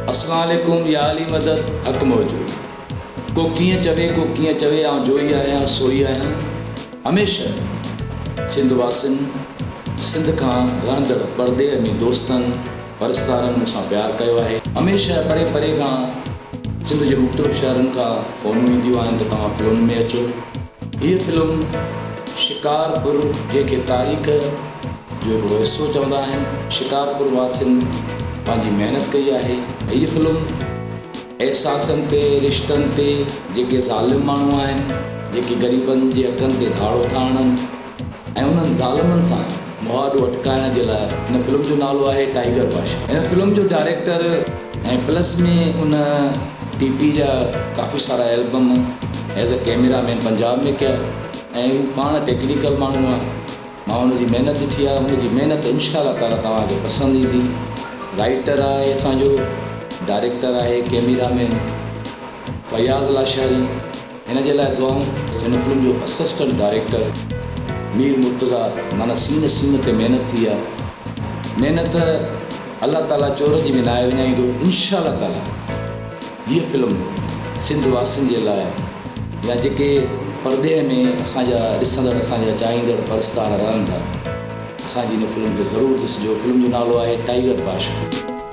اسلام عليڪم يا علي مدد حق موجود ڪو ڪيئن چوي ڪو ڪيئن چوي آئون جوئي آهيان سوئي آهيان هميشه سنڌ واسين سنڌ کان رهندڙ پرديهه ۾ دوستن پرستارن مون سان پيار ڪيو آهي هميشه پري پري کان سنڌ جي مختلف شهرن کان فونون اينديون آهن ته توهان فلم ۾ اچو هيء فلم شڪارپور جنهن کي تاريخ جو هڪڙو حصو چوندا آهن شڪارپور واسين پنهنجي محنت ڪئي آهي هيء فلم احساسن تي رشتن تي جيڪي ظالم ماڻهو آهن جيڪي غريبن جي حقن تي ڌاڙو ٿا هڻن ۽ انهن ظالمن سان مهاڏو اٽڪائڻ جي لاء هن فلم جو نالو آهي ٽائيگر بادشاهه. هن فلم جو ڊائريڪٽر ۽ پلس ۾ ان ٽي پي جا ڪافي سارا album as a cameraman Punjab ۾ ڪيا ۽ هو پاڻ ٽيڪنيڪل ماڻهو آهي مان ان جي محنت ڏٺي آهي ان جي محنت انشاء الله تعالي توهان کي پسند ايندي رائيٽر آهي اسان جو ڊائريڪٽر آهي ڪيميرا مين فياض لاشاري هن جي لاء دعائون. هن فلم جو اسسٽنٽ ڊائريڪٽر مير مرتضيٰ معنيٰ سين سين تي محنت ٿي آ محنت الله تعاليٰ چور جي به ناهي وڃائيندو انشاء الله تعاليٰ هيء فلم سنڌ واسين جي لاء يا جيڪي پرڏيهه ۾ اسان جا ڏسندڙ اسان جا چاهيندڙ پرستار رهن ٿا اسان جي هن فلم کي ضرور ڏسجو فلم جو نالو آهي ٽائيگر بادشاهه.